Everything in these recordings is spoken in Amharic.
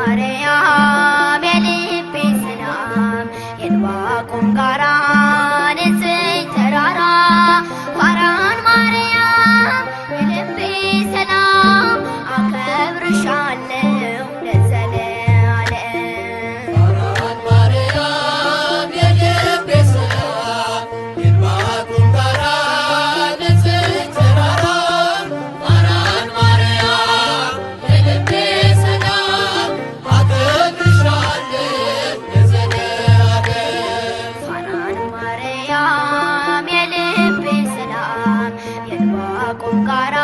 ማርያም የልቤ ሰላም፣ የዕንባቆም ጋራ፣ ንጽሕት ተራራ። ፋራን ማርያም የልቤ ሰላም፣ አከብርሻለሁ ለዘለዓለም። ፋራን ማርያም የልቤ ሰላም፣ የዕንባቆም ጋራ፣ ንጽሕት ተራራ። ፋራን ማርያም የልቤ ሰላም፣ አከብርሻለሁ ለዘለዓለም። ፋራን ማርያም የልቤ ሰላም፣ የዕንባቆም ጋራ፣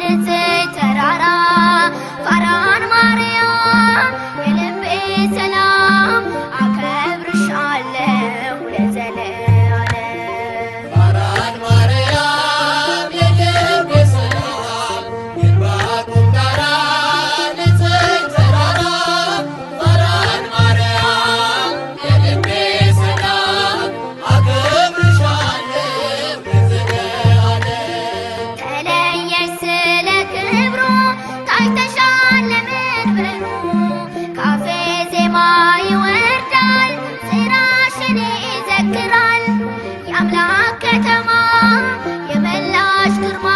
ንጽሕት ተራራ። ፋራን ማርያም የልቤ ሰላም፣ አከብርሻለሁ ለዘለዓለም። ፋራን ማርያም የልቤ ሰላም፣ የዕንባቆም ጋራ፣ ንጽሕት ተራራ። ፋራን ማርያም የልቤ ሰላም፣ አከብርሻለሁ ለዘለዓለም። ተለየሽ ስለ ክብሩ፣ ታይተሻል ለመንበሩ። ካፌ ዜማ ይወርዳል፣ ስራሽን ይዘክራል። የአምላክ ከተማ፣ የመላሽ ግርማ፣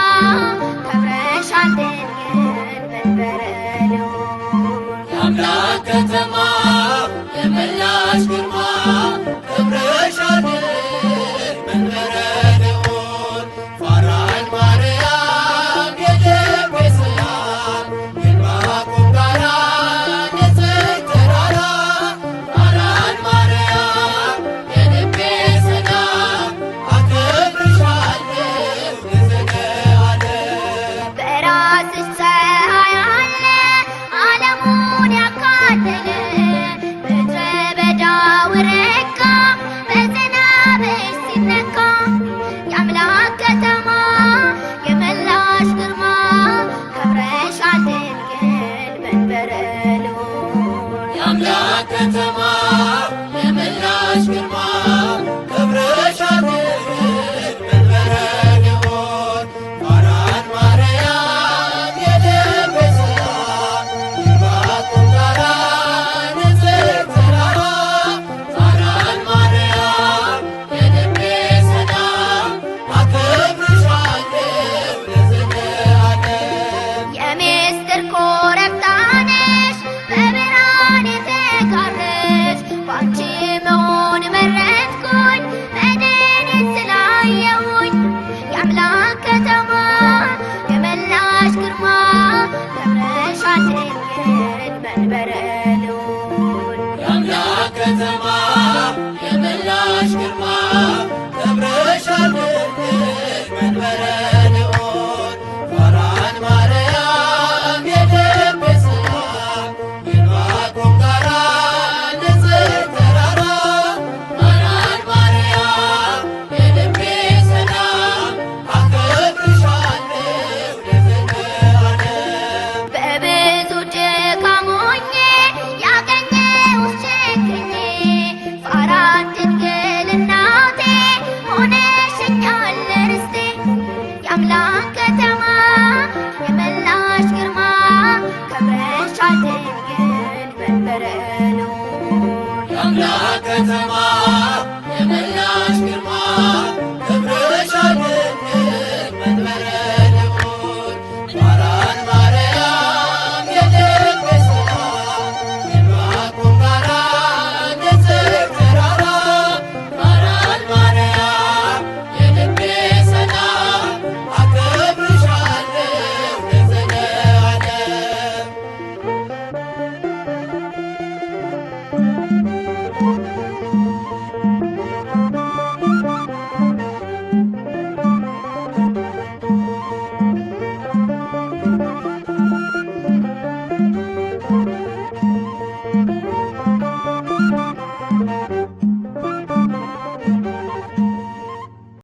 ከብረሻል ድንግል መንበረ ልዑል። የአምላክ ከተማ፣ የመላሽ ግርማ፣ ከብረሻል መንበረ ልዑል። ፋራን ማርያም የልቤ ሰላም፣ የዕንባቆም ጋራ፣ ንጽሕት ተራራ። ፋራን ማርያም የልቤ ሰላም፣ አከብርሻለሁ ለዘለዓለም። በራስሽ ፀሐይ አለ ዓለሙን ያካለለ፣ ምድረ በዳው ረጋ በዝናብሽ ሲነካ። የአምላክ ከተማ፣ የመላሽ ግርማ፣ ከብረሻል ድንግል መንበረ ልዑል። የአምላክ ከተማ፣ የመላሽ ግርማ፣ ከብረሻል መንበረ ልዑል። ፋራን ማርያም የልቤ ሰላም፣ የዕንባቆም ጋራ፣ ንጽሕት ተራራ። ፋራን ማርያም የልቤ ሰላም፣ አከብርሻለሁ ለዘለዓለም። የምስጢር ኮረብታ ነሽ፣ በብርሃን የተጋረድሽ። ባንቺ መሆን መረጥኩኝ መድንን ስላየሁኝ። የአምላክ ከተማ፣ የመላሽ ግርማ፣ ከብረሻል ድንግል መንበረ ልዑል። የአምላክ ከተማ፣ የመላሽ ግርማ፣ ከብረሻል